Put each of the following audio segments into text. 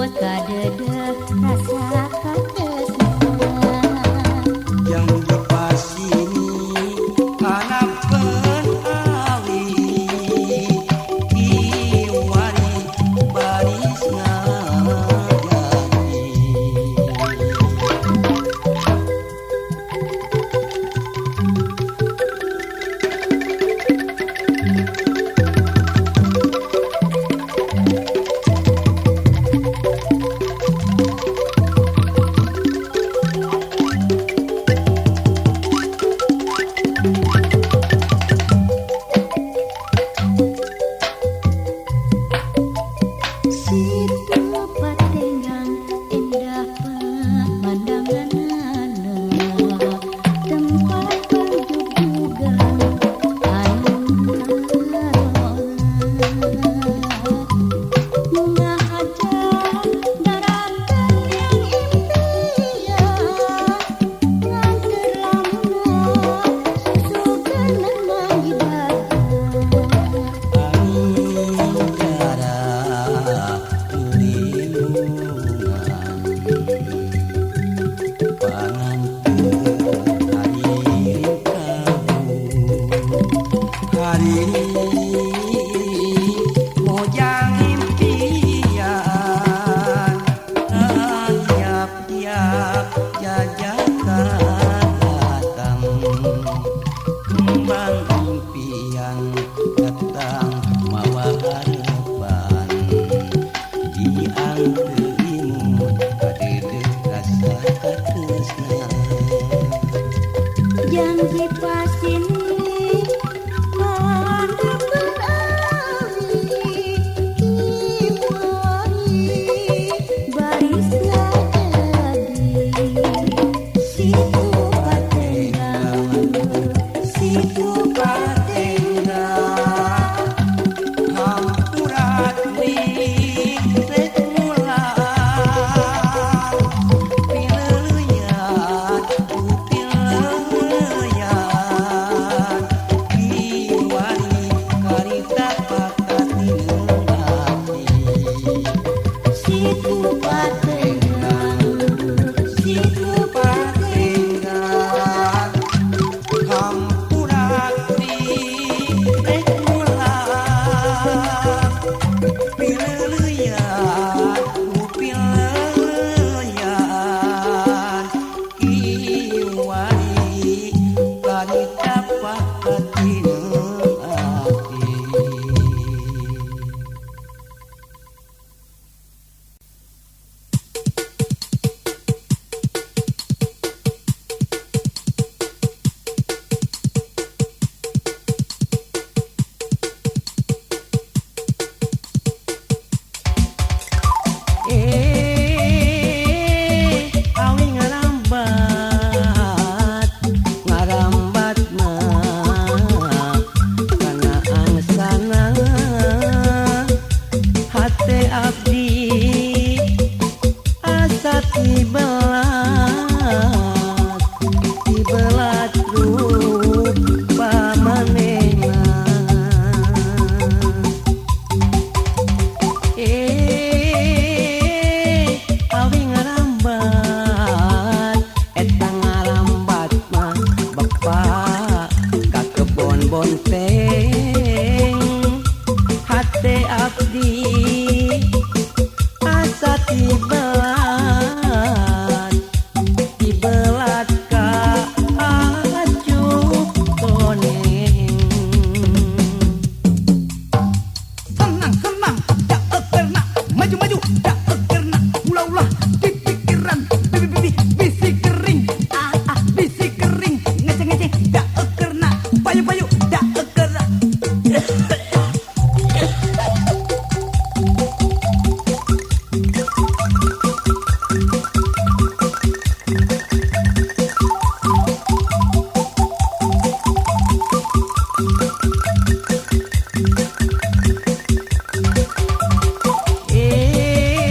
Kadedeh rasa katresna. Yang di pasini hanapeun awi kiwari baris ngajadi. Situ Patenggang indah pemandanganna, tempat perjugugan anu ngarona. Bunga aja daratan yang impian nganter lamuna susukeun manggih batu. Angin jarak lindungan panganteur hariring kabur hariring mojang impian tiap-tiap jajakan datang kembang impian datang mawa harapan diangkeu imut kadeudeuh rasa katresna. Janji pasini handapeun awi kiwari baris ngajadi. Situ Patenggang, Situ Patenggang hampura teuing rek mulang pileuyan ku pileuyan kiwari karita pakatineung ati. Situ Patenggang, Situ Patenggang hampura teuing rek mulang pileuyan ku pileuyan kiwari karita pakatineung ati. Eh, awi ngarambat, ngarambat mah kana angsana hate abdi asa tibelat, tibelat rupa manehna. Eh, awi ngarambat, eta ngarambat mah bapak ka kebon bonteng hate abdi asa tibelat, tibelat ka acuh koneng. Senang senang dak ekerna, maju maju dak ekerna, ulah ulah di pikiran bibi bibi bisi kering ah ah bisi kering ngece ngece dak ekerna, payu payu dak ekerna. Eh,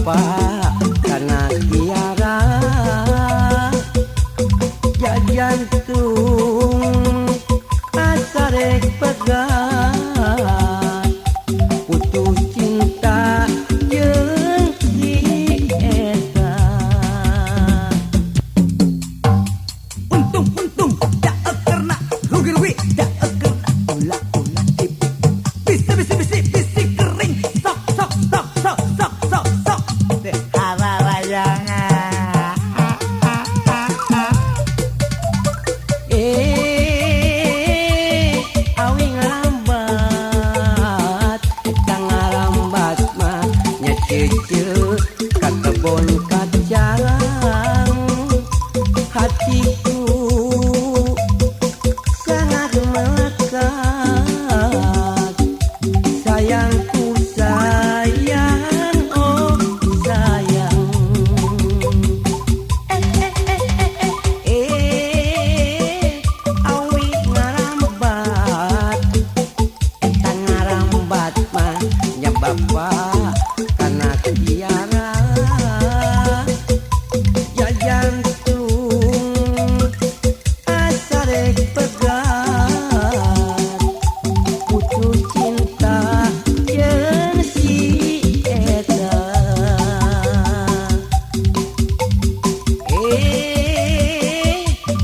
Bapak kana tiara jantung asa rek pegat putus cinta jeung si eta. Untung untung dak karena rugi rugi dak karena ulah ulah tipu bisi bisi bisi bisi kering sok sok sok sok sok sok sok deh hararayangan. Awi ngarambat eta ngarambat mah nya ceuceu ka kebon kacang hatiku sangat melekat sayangku sayang oh sayang. Awi ngarambat eta ngarambat mah nya bapa kana tiara jantung asa rek pegat putus cinta jeung si eta.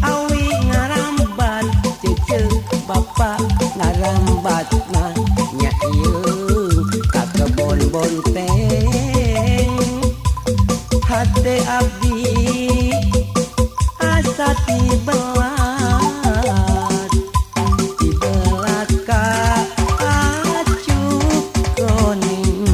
Awi ngarambat ceuceu bapa ngarambat mah nya ieu ka kebon bonteng hate abdi asa tibelat tibelat ka acuk roning.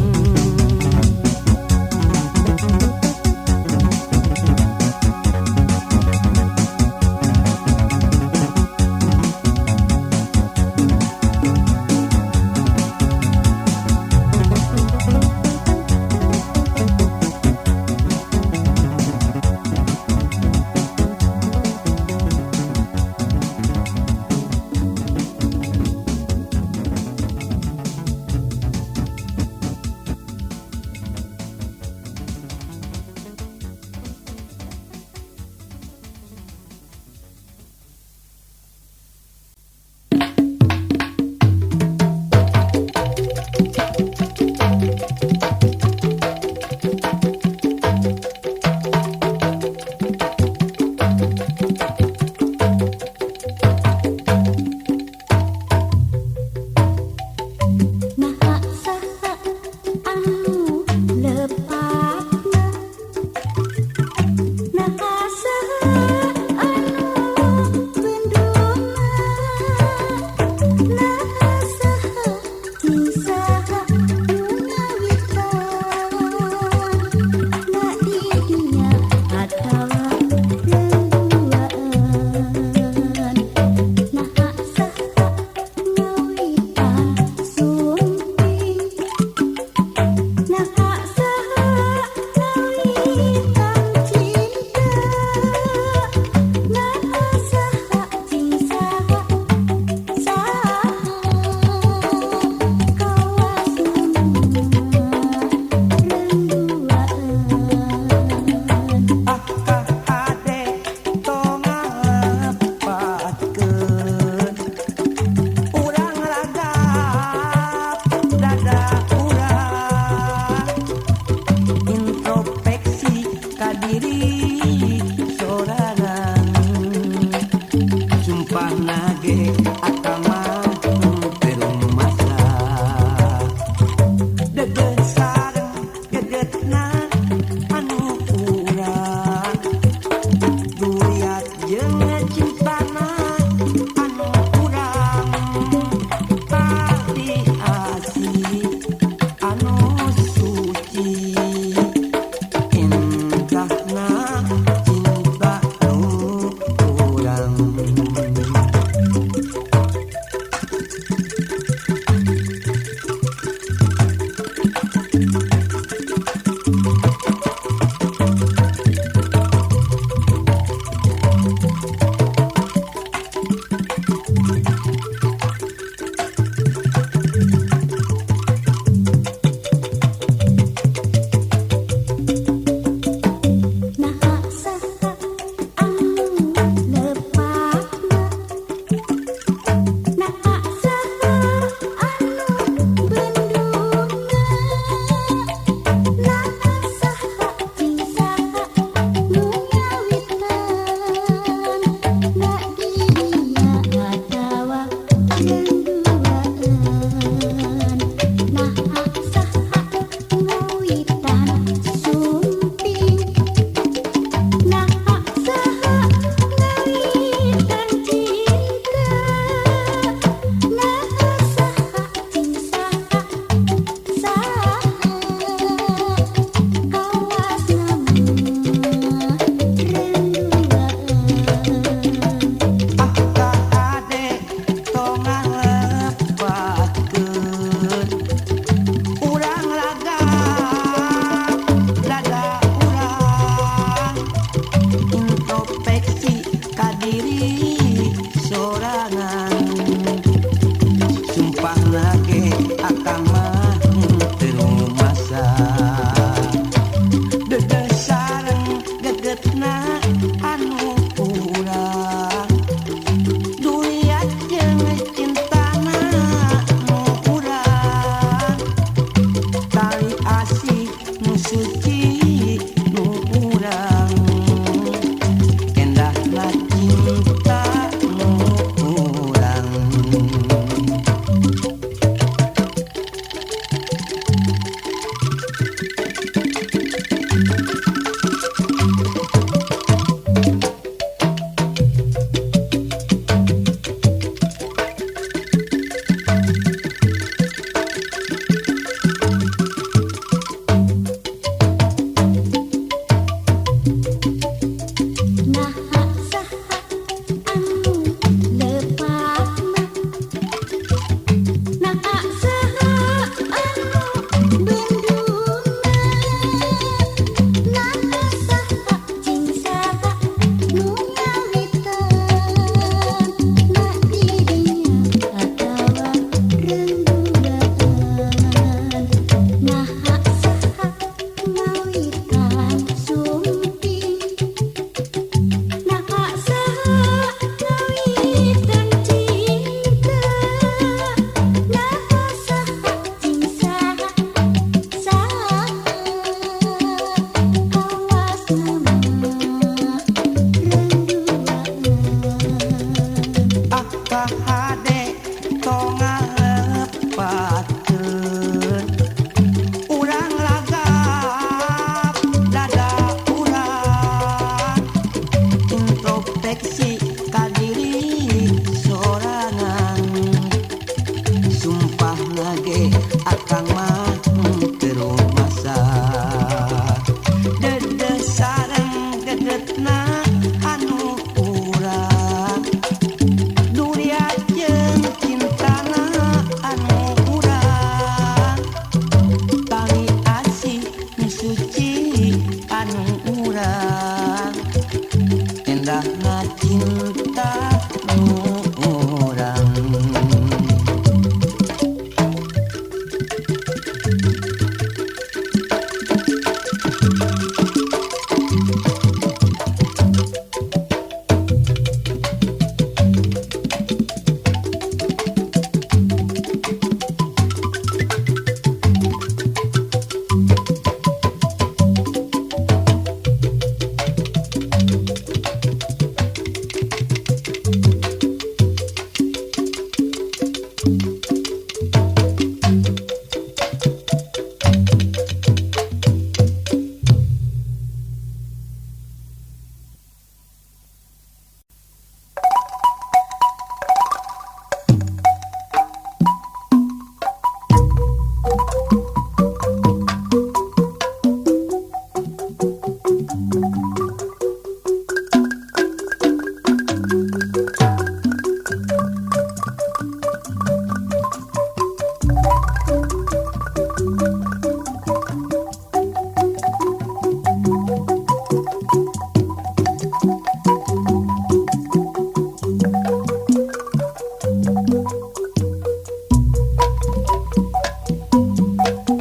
Nah saha anu lepatna, nah saha anu benduna, nah saha jeung saha nu ngawitan, nah didinya atawa rendugaan, nah saha ngawitan sumping, nah saha ngawitan cinta, nah saha jeung saha saha kawasna mah renduaan. Ah kahade tong ngalepatkeun urang lagap dada urang, introspeksi ka diri sorangan, sumpah nage akang mah teu rumasa, dedeh sareng dedetna anu urang, dunia jeung cintana anu urang, tali asih nu suci anu urang, endahna cinta nu urang.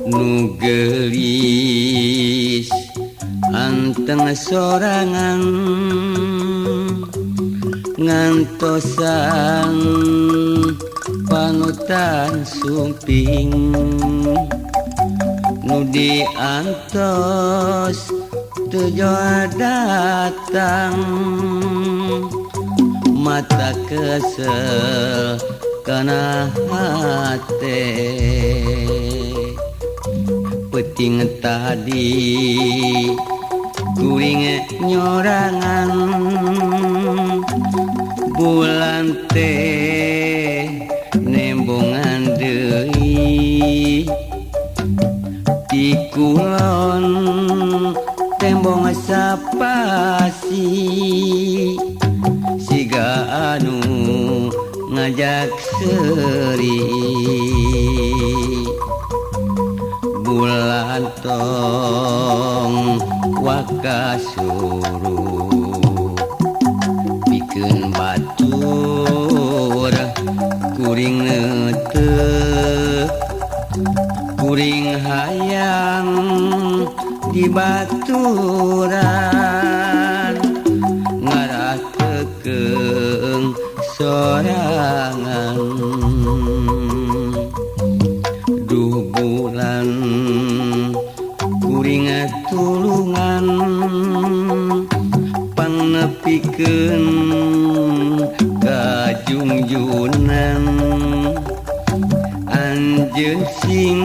Nu geulis anteng sorangan ngantosan panutan sumping, nu diantos teu joa datang, mata kesel kana hate. Peuting tadi kuring nyorangan, bulan teh nembongan deui, ti kulon tembong sapasi, siga anu ngajak seuri. Bulan tong waka suruh pikeun batur kuring neuteup, kuring hayang dibaturan, ngarah tekeung sorangan. Duh bulan kuring tulungan, pangnepikeun ka jungjungan, anjeun sing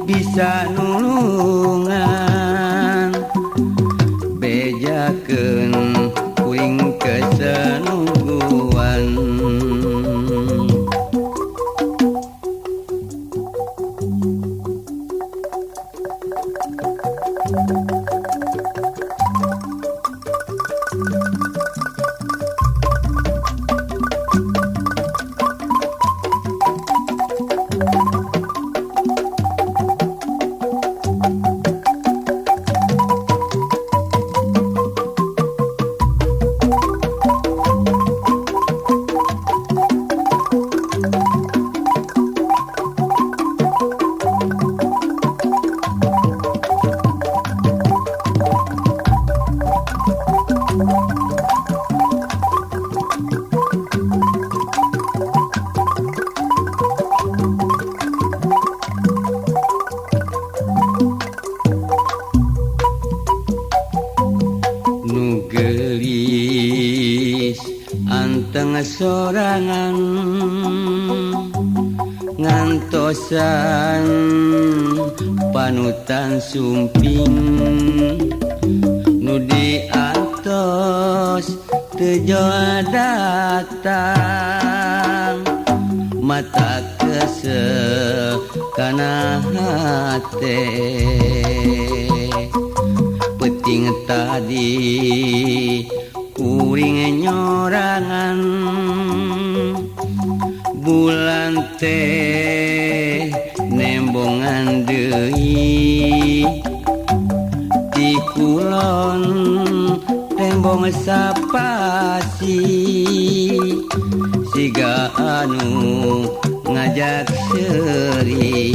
bisa nulungan, bejakeun kuring kesenuguan. Sorangan ngantosan panutan sumping nu diantos teu datang mata kesel kana hate peuting tadi kuring nyorangan bulan teh nembongan deui di kulon tembong sapasi siga anu ngajak seuri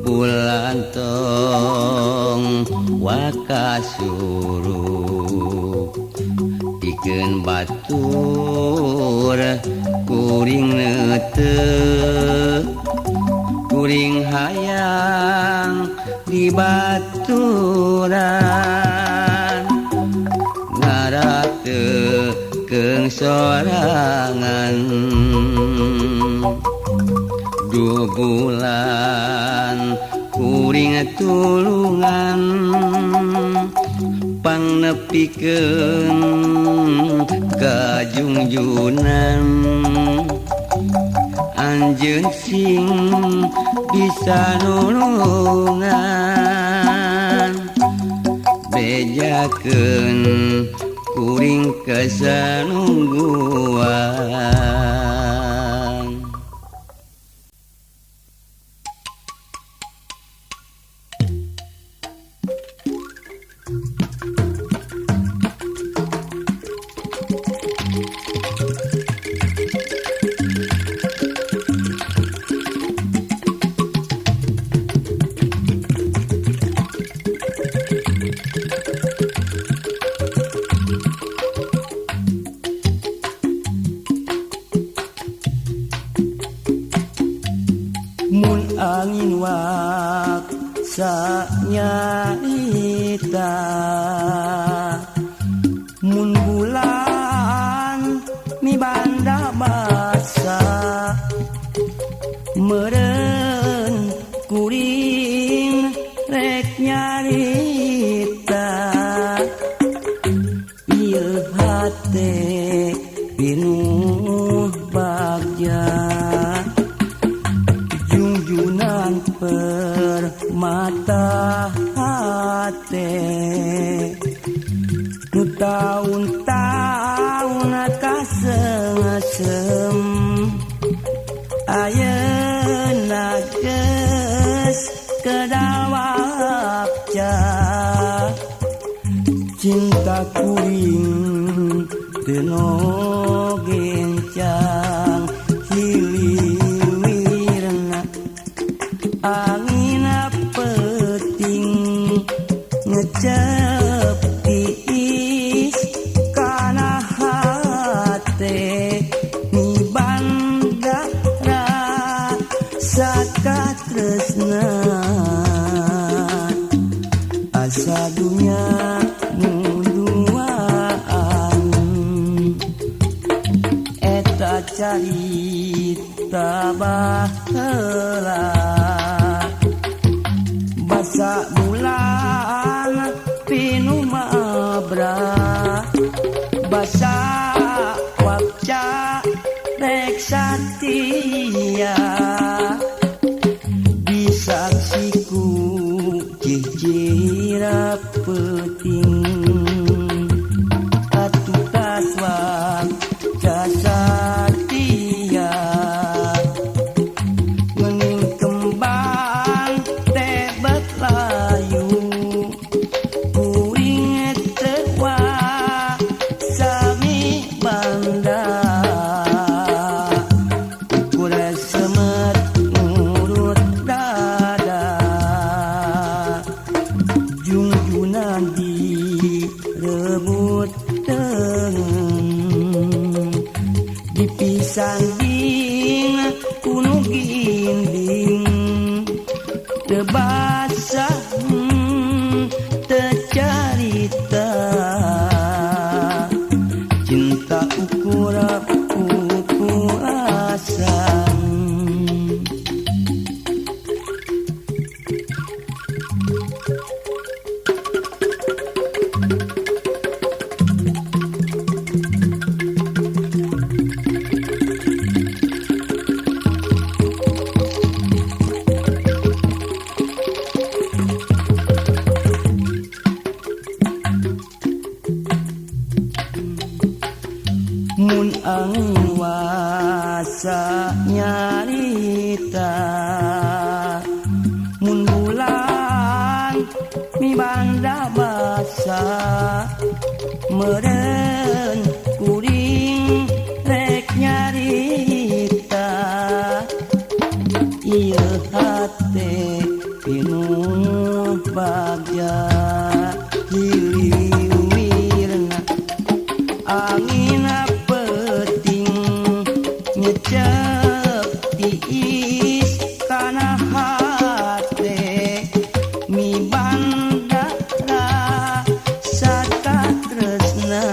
bulan tong wakasurup pikeun batur kuring neuteup kuring hayang dibaturan ngaratekeung sorangan dua bulan kuring tulungan pangnepikeun ka junjunan anjeun sing bisa nulungan bejakeun kuring kesanungguan. Mun angin waksa nyaita mun bulan mibanda basa meureun kuring rek nyarita ieu hate pinuh bagja junjunan permata hate nu taun-taun kasengsem ayeuna geus kedawapca cinta kuring teu gencang hiliwirna angin peuting ngecep tiis kana hate mibandara sakatresna asa dunya munduaan eta carita baheula basa bulan pinuh mabra basa wapca rek satia disaksiku cicira peuting atuh wapca satia ngening kembang tebet layu kuring teu sami banda ukur semet ngurut dada junjunan direbut teungeun dipisanding ku nu ginding teu basah teu carita. basa nyarita mun bulan mibanda basa meureun kuring rek nyarita ieu hate pinuh bagja hiliwirna angin peuting ngecep tiis kana hate mibanda rasa katresna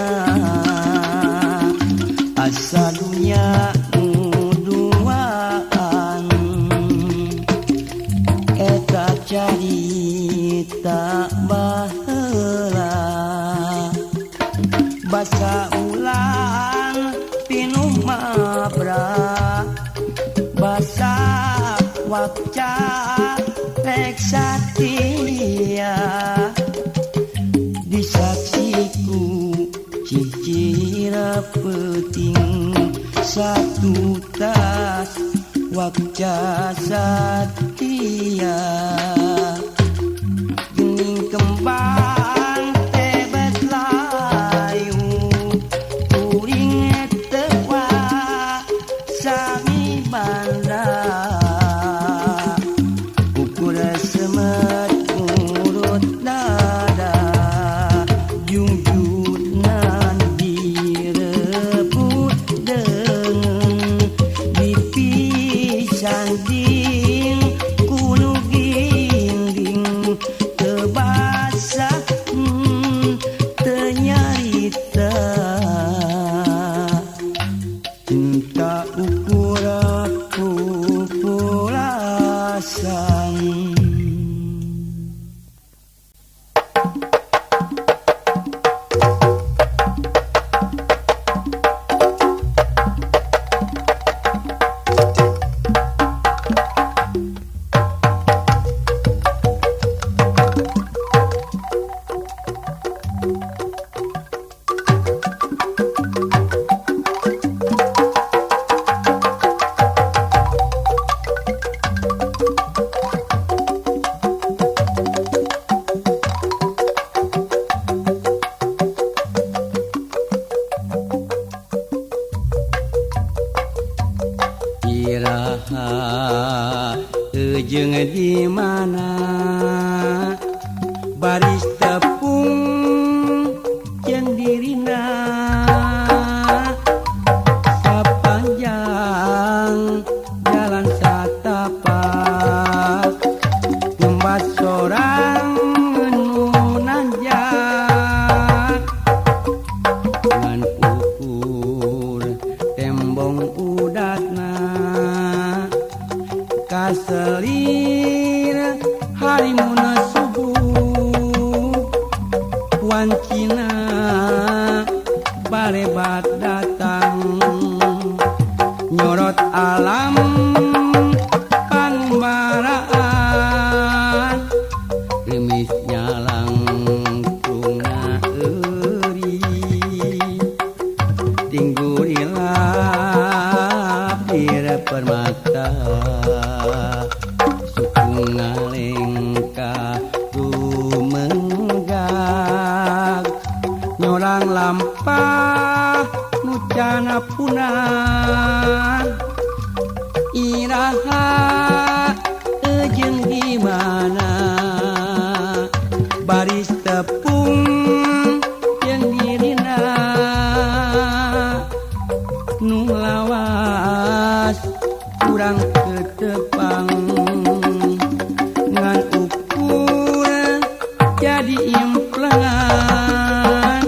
asa dunya nuduaan eta carita baheula basa ulang pinuh mabra basa wakca rek satia disaksiku cicira peuting satu tas wakca satia gening kembang tebet layu kuring teu sami banda ukur semet urut dada jungjungan direbut deungeun dipisanding kunu ginding teu basa teu nyarita cinta ukur pupulasan. Iraha jeung di mana baris tepung jeung dirina sapanjang jalan satapak ngembat sorang nu nanjak ngan ukur tembong udatna kaselir harimuna subuh wancina barebat datang nyorot alam pangbaraan geumis nyalangkungna euri tinggurilap dira permata suku ngalengka rumenggak nyorang lampah nu cana punah iraha jeung di mana baris tepung jeung dirina nu lawas kurang ketepang ngan ukur jadi implengan.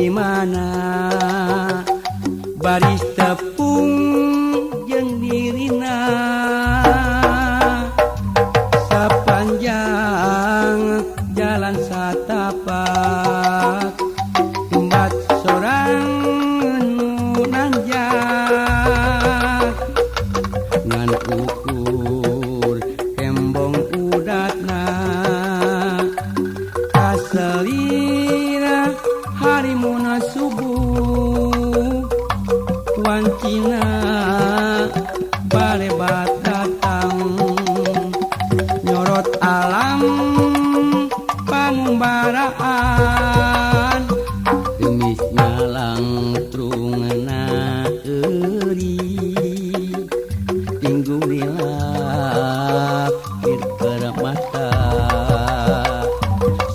di mana baris tepung jeung dirina sapanjang jalan satapak tumbat sorang nu nanjak ngan ukur embong udatna kaselira harimuna subuh wancina balebat datang nyorot alam pangumbaraan geumis ngalangtrungna euri tinggulilap keur mata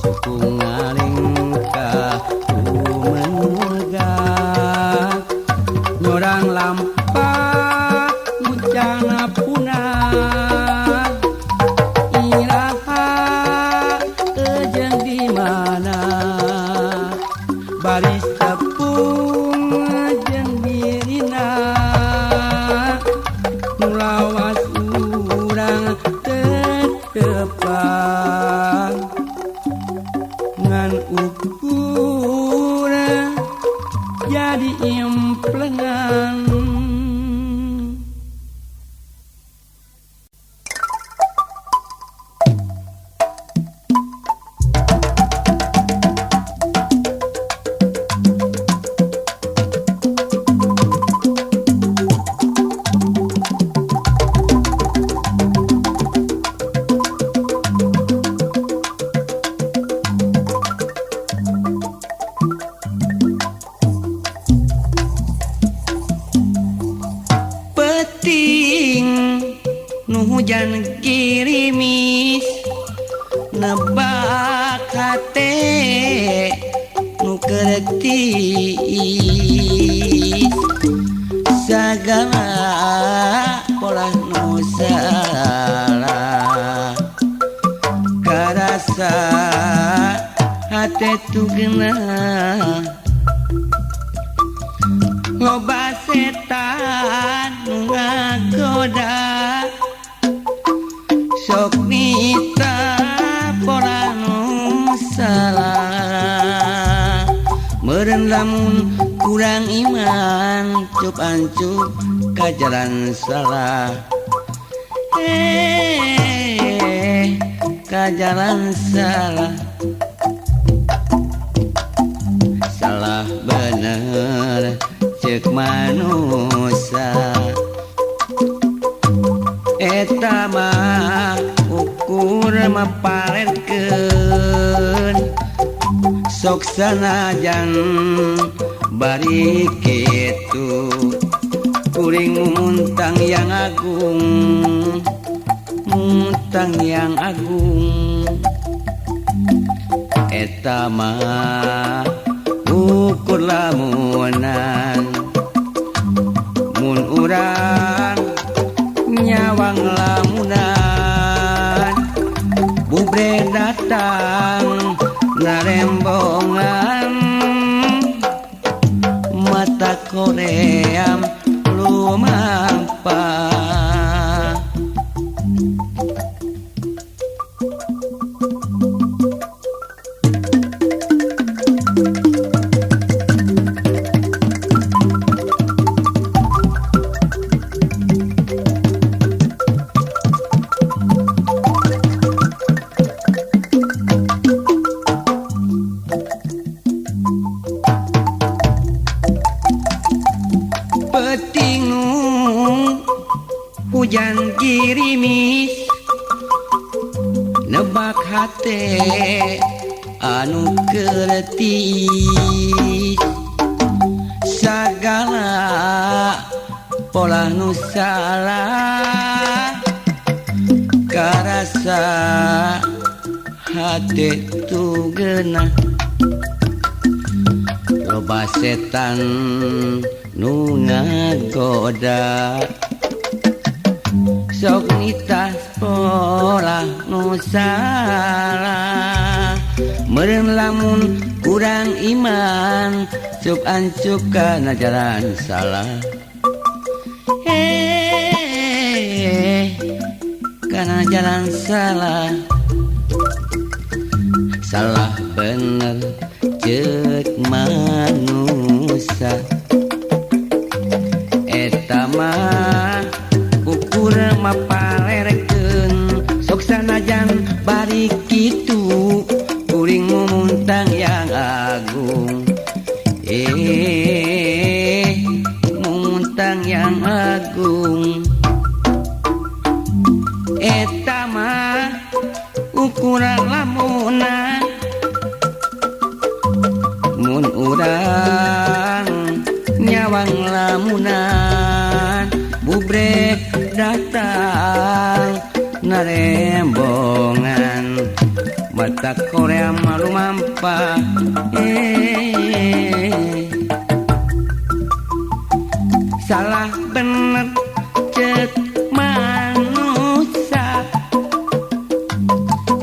suku ngalengkah rumenga nyorang lampak ngucana punah iraha jeung di mana baris tepung jeung dirina nu lawas urang tetepang ngan ukur jadi implengan. Peting nu hujan girimis nebak hate nu keur tiis sagala polah nu salah karasa hate tugeunah loba setan nu ngagoda sok nita pola nu salah meureun lamun kurang iman cup ancup ka jalan salah ka jalan salah salah bener cek manusia eta mah ukur mapalerkeun sok sanajan bari kitu kuring muntang yang agung muntang yang agung eta mah ukur lamunan mun urang nyawang lamunan bubre datang narembongan mata koream lumampah. Peting hujan girimis nebak hate anu kertis sagala pola nu salah karasa hate tugeunah loba setan nu ngagoda sok nitah pola nu salah. Meureun lamun kurang iman cuk ancup kana jalan salah. Kana jalan salah. Salah bener ceuk manusia eta mah ukur mapalerekeun sok sanajan bari kitu kuring mumuntang yang agung. Mumuntang yang agung eta mah ukuran lamunan mun urang nyawang lamunan bubrek datang narembongan mata Korea malu mampa. Salah bener cek manusia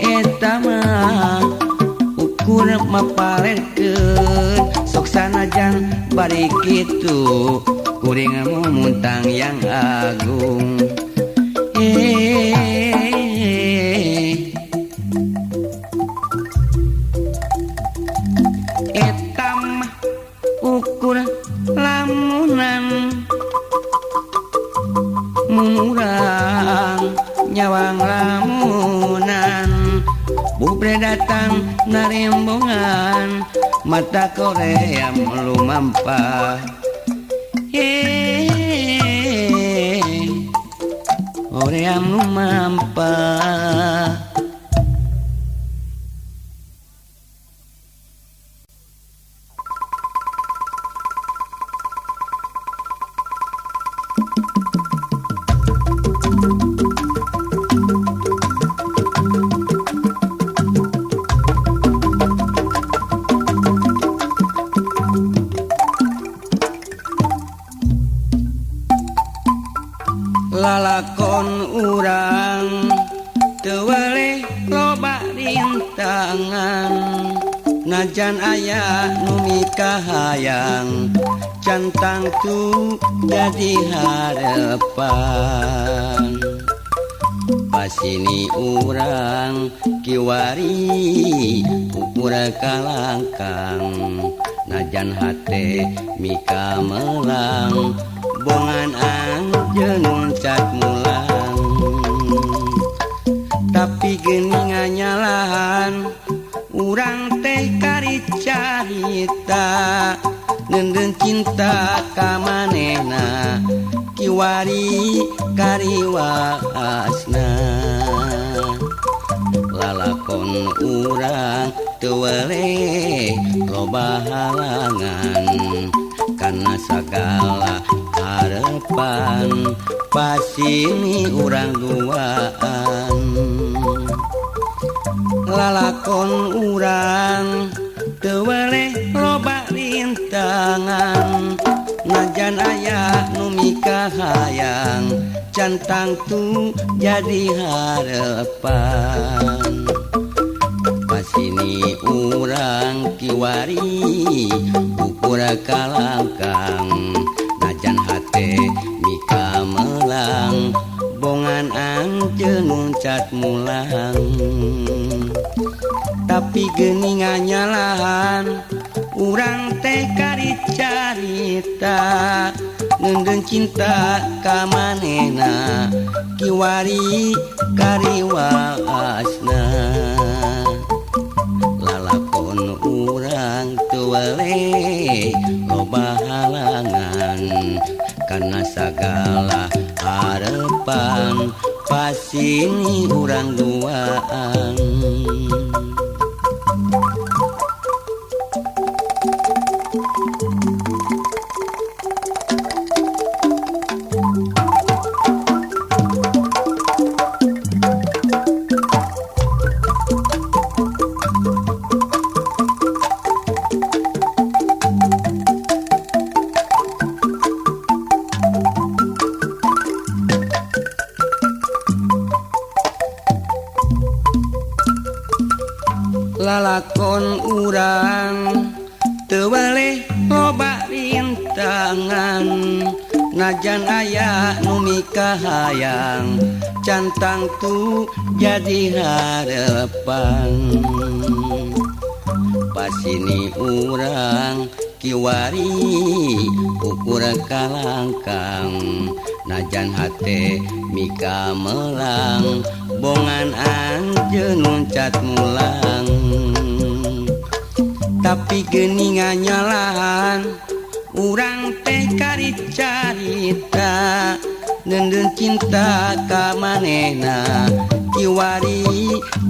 eta mah ukur mapalekeun sok sanajan bari kitu kuring mumuntang yang agung. Eta mah ukur lamunan mun urang nyawang lamunan bubre datang narembongan mata Korea lumampah. Korea lumampah. Lalakon urang teu weleh loba rintangan najan aya nu mikahayang can tangtu jadi harepan. Pasini urang kiwari ukur kalangkang najan hate mikamelang bongan anjeun nguncat mulang. Tapi geuning nyalahan urang teh kari carita neundeun cinta ka manehna kiwari kariwasna. Lalakon urang teu weleh loba halangan kana sagala harepan pasini urang duaan. Lalakon urang teu weleh loba rintangan najan aya nu mikahayang can tangtu jadi harepan. Pasini urang kiwari ukur kalangkang najan hate mikamelang bongan anjeun nguncat mulang. Tapi geuning nyalahan urang teh kari carita neundeun cinta ka manehna kiwari kariwasna. Lalakon urang teu weleh loba halangan kana sagala harepan pasini urang duaan. Urang teu weleh loba rintangan, najan aya nu mikahayang can tangtu jadi harepan. Pasini urang kiwari ukur kalangkang, najan hate mika melang bongan anjeun nuncat mulang. Tapi geuningan nyalahan urang teh kari carita, neundeun cinta ka manehna kiwari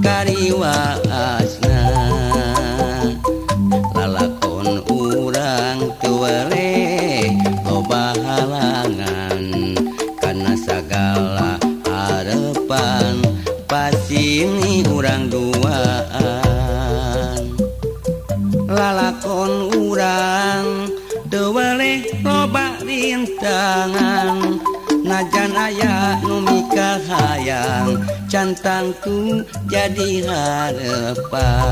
kariwaasna. Lalakon urang teu weleh loba halangan, kana sagala harepan pasini urang duaan. Lalakon urang teu weleh loba rintangan, najan aya nu mikahayang can tangtu jadi harepan.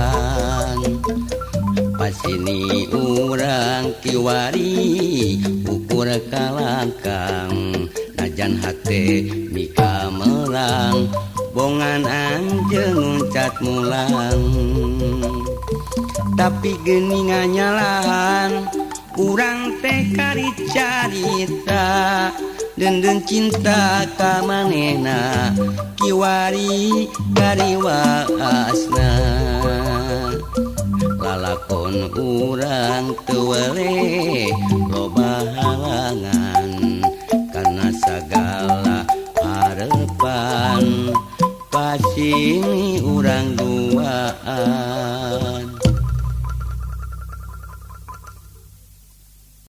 Pasini urang kiwari ukur kalangkang, najan hate mika melang bongan anjeun nuncat mulang. Tapi geuningan nyalahan urang teh kari carita, deundeun cinta ka manehna kiwari kariwaasna. Lalakon urang teu weleh loba halangan, kana sagala harepan pasini